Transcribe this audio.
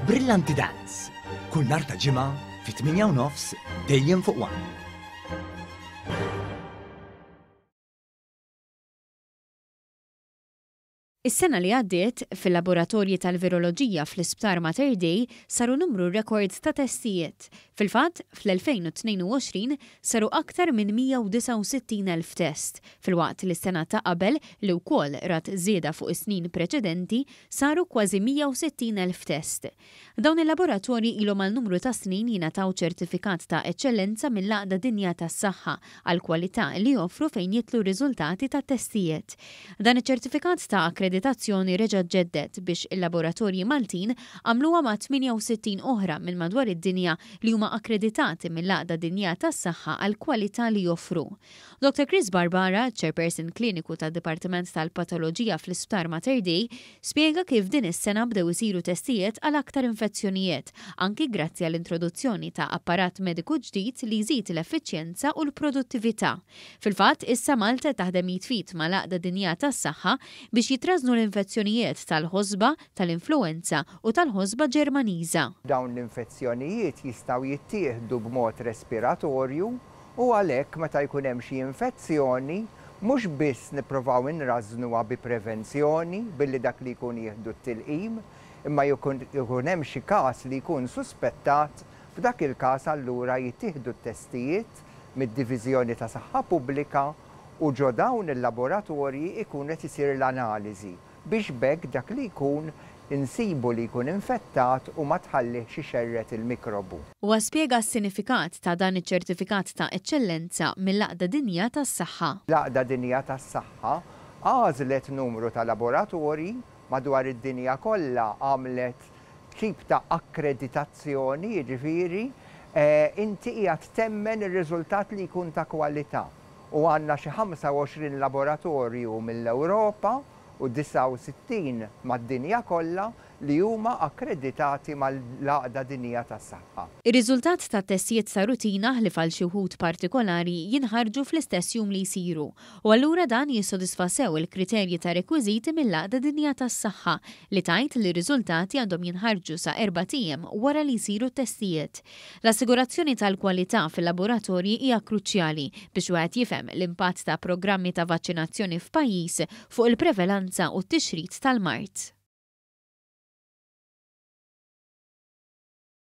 Brillanti Dance, kull nhar ta' Ġimgħa fit-8 u nofs dejjem fuq One. Is-sena li għaddiet, fil-laboratorji tal-viroloġija fl-Isptar Mater Dei saru numru rekord ta' testijiet. Fil-fatt, fl-2022 saru aktar minn 169,000 test, filwaqt li s-sena ta' qabel, li wkoll rat żieda fuq is-snin preċedenti, saru kważi 160,000 test. Dawn il-laboratorji ilhom għal numru ta' snin jingħataw ċertifikat ta' eċċellenza mill-Għaqda Dinjija tas-Saħħa għall-kwalità li joffru fejn jidħlu r-riżultati tat-testijiet. Dan iċ-ċertifikat ta' akkreditazzjoni reġa' ġġedded biex il-laboratorji Maltin għamluha ma' 68 oħra minn madwar id-dinja li huma akkreditati mill-Għaqda Dinjija tas-Saħħa għall-kwalità li joffru. Dottor Chris Barbara, Chairperson Kliniku tad-Dipartiment tal-Patoloġija fl-Isptar Mater Dei, Spjega kif din is-sena bdew isiru testijiet għal aktar infezzjonijiet, anki grazzi għall-introduzzjoni ta' apparat mediku ġdid li jżid l-effiċjenza u l-produttività. Fil-fatt, issa Malta qed taħdem id f'id mal-Għaqda Dinjija tas-Saħħa biex jitrażżnu l-infezzjonijiet tal-ħosba, tal-influwenza u tal-ħosba Ġermaniża. Dawn l-infezzjonijiet jistgħu jittieħdu b'mod respiratorju u għalhekk meta jkun hemm xi infezzjoni mhux biss nipprovaw inrażżnuha bi prevenzjoni billi dak li jkun jieħdu t-tilqim, imma jekk ikun hemm xi każ li jkun suspettat, f'dak il-każ allura jittieħdu t-testijiet mid-Diviżjoni ta' Saħħa Pubblika u ġo dawn il-laboratorji ikun qed isir l-analiżi. biex b'hekk dak li jkun insibu li jkun infettat u ma tħallihx ixerred il-mikrobu. Huwa spjega s-sinifikat ta' dan iċ-ċertifikat ta' eċċellenza mill-Għaqda Dinjija tas-Saħħa. L-Għaqda Dinjija tas-Saħħa għażlet numru ta' laboratorji madwar id-dinja kollha għamlet tip ta' akkreditazzjoni, jiġifieri inti qiegħed temmen ir-riżultat li jkun ta' kwalità. U għandna xi 25 laboratorju mill-Ewropa u 69 mad-dinja kollha li huma akkreditati mal-Għaqda Dinjija tas-Saħħa. Ir-riżultat tat-testijiet ta' rutina, ħlief għal xi wħud partikolari, jinħarġu fl-istess jum li jsiru, u allura dan jissodisfa sew il-kriterji ta' rekwiżiti mill-Għaqda Dinjija tas-Saħħa li tgħid li r-riżultati għandhom jinħarġu sa erbat ijiem wara li jsiru t-testijiet. L-assigurazzjoni tal-kwalità fil-laboratorji hija kruċjali biex wieħed jifhem l-impatt ta' programmi ta' vaċċinazzjoni f'pajjiż fuq il-prevelanza u t-tixrid tal-mard.